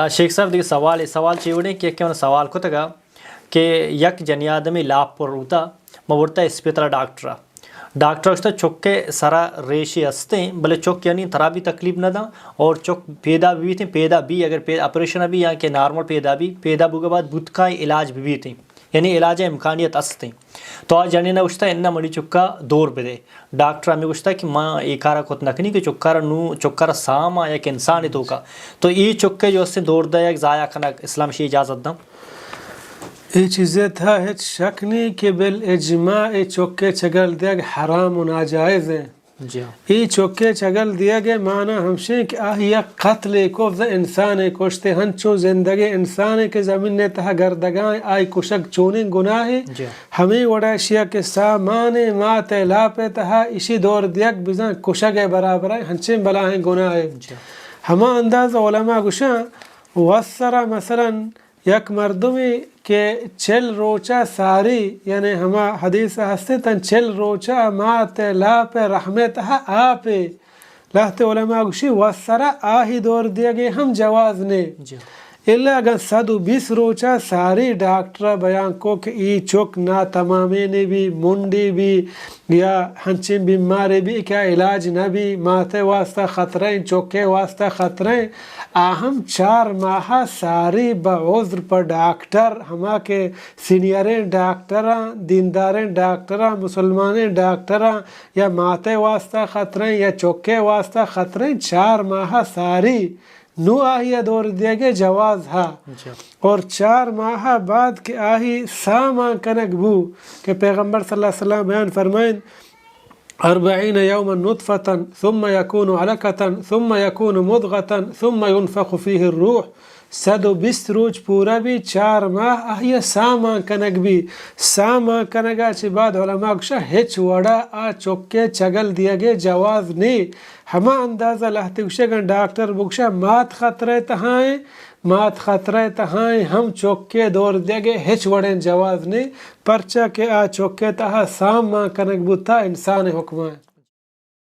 آ، شیخ صاحب، دگہ سوالے، سوال چے وڑیں کہ یکے من سوال کتگا کہ یک جنی آدمے لاپ پر بوتا، ما برتا اسپتال ڈاکٹرا۔ ڈاکٹر گوشتا چکے سرا ریشے ہستیں، بلے چک یعنی ترا بھی تکلیف نہ داں اور چک پیدا بھی بیتیں، پیدا بھی اگر پے-، آپریشن بھی یا کہ نارمل پیدا بھی، پیدا بوگا بعد بوتکائیں علاج بھی بیتیں، یعنی علاج امکانیت ہستیں۔ تو آ جنین ء گوشتہ، اناں منی چکا دور بدے۔ ڈاکٹر ہمے گوشتہ کہ ما اے کارا کت نہ کنی کہ چکارا نوں، چکارا ساہ مان یک انسانے توکا۔ تو اے چکے جو استیں دور دئیگ، ضائع کنگ، اسلام شی اجازت داں؟ اے چیزے تہا ہچ شک نی کہ بالاجماع اے چکے چگل دیگ حرام و ناجائز ایں۔ جی ہاں۔ اے چکے چگل دیگ ء مانا ہمشیں کہ آہی یک قتلے کو، انسانے کشتے، ہنچو زندگیں انسانے کہ زمین ء تہا گردگاں، آئی کشگ چونیں گناہے۔ جی ہاں۔ ہمے وڑا اشیا کہ ساہ مان ء مات ء لاپ ء تہا اشی دور دیگ بزاں کشگ ء برابر ء ہنچیں بلاہیں گناہے۔ جی ہاں۔ ہما انداز علماء گوشاں، وسرا مثلاً یک مردمے کہ چل روچا ساری، یعنی ہما حدیث ہستیں تاں چل روچا مات ء لاپ ء رحم ء تہا آپے، لہتے علماء گوشی وسرا آہی دور دیگے ہم جواز نے۔ جی۔ الا اگاں صد و بیست روچا ساری ڈاکٹر ء بیان کو کہ ای چک ناتمامے نے بی، منڈی بی، یا ہنچیں بیمارے بی کہ علاج نہ بی، مات ء واسطہ خطرہ ایں، چک ء واسطہ خطرہ ایں، آ ہم چار ماہ ساری بہ عذر پہ ڈاکٹر، ہما کہ سینئریں ڈاکٹراں، دینداریں ڈاکٹراں، مسلمانیں ڈاکٹراں، یا مات ء واسطہ خطرہ ایں یا چک ء واسطہ خطرہ ایں، چار ماہ ساری نوں آہی ء دور دیگ ء جواز ہا۔ جی۔ اور چار ماہ بعد کہ آہی ساہ مان کنگ بو کہ پیغمبر صلی اللہ علیہ وسلم بیان فرمائن، أربعين يوما نطفة ثم يكون علقة ثم يكون مضغة ثم ينفخ فيه الروح۔ صد و بیست روچ پورا بی، چار ماہ آہی ء ساہ مان کنگ بی۔ ساہ مان کنگ ء چہ بعد علماء گوشاں ہچ وڑا آ چک ء چگل دیگ ء جواز نے۔ ہما اندازہ لہتے گوشے اگاں ڈاکٹر بگوشا مات خطرہ ء تہا ایں، مات خطرہ ء تہا ایں، ہم چک ء دور دیگ ء ہچ وڑیں جواز نے، پرچا کہ آ چک ء تہا ساہ مان کنگ بوتا انسان ء حکم ء۔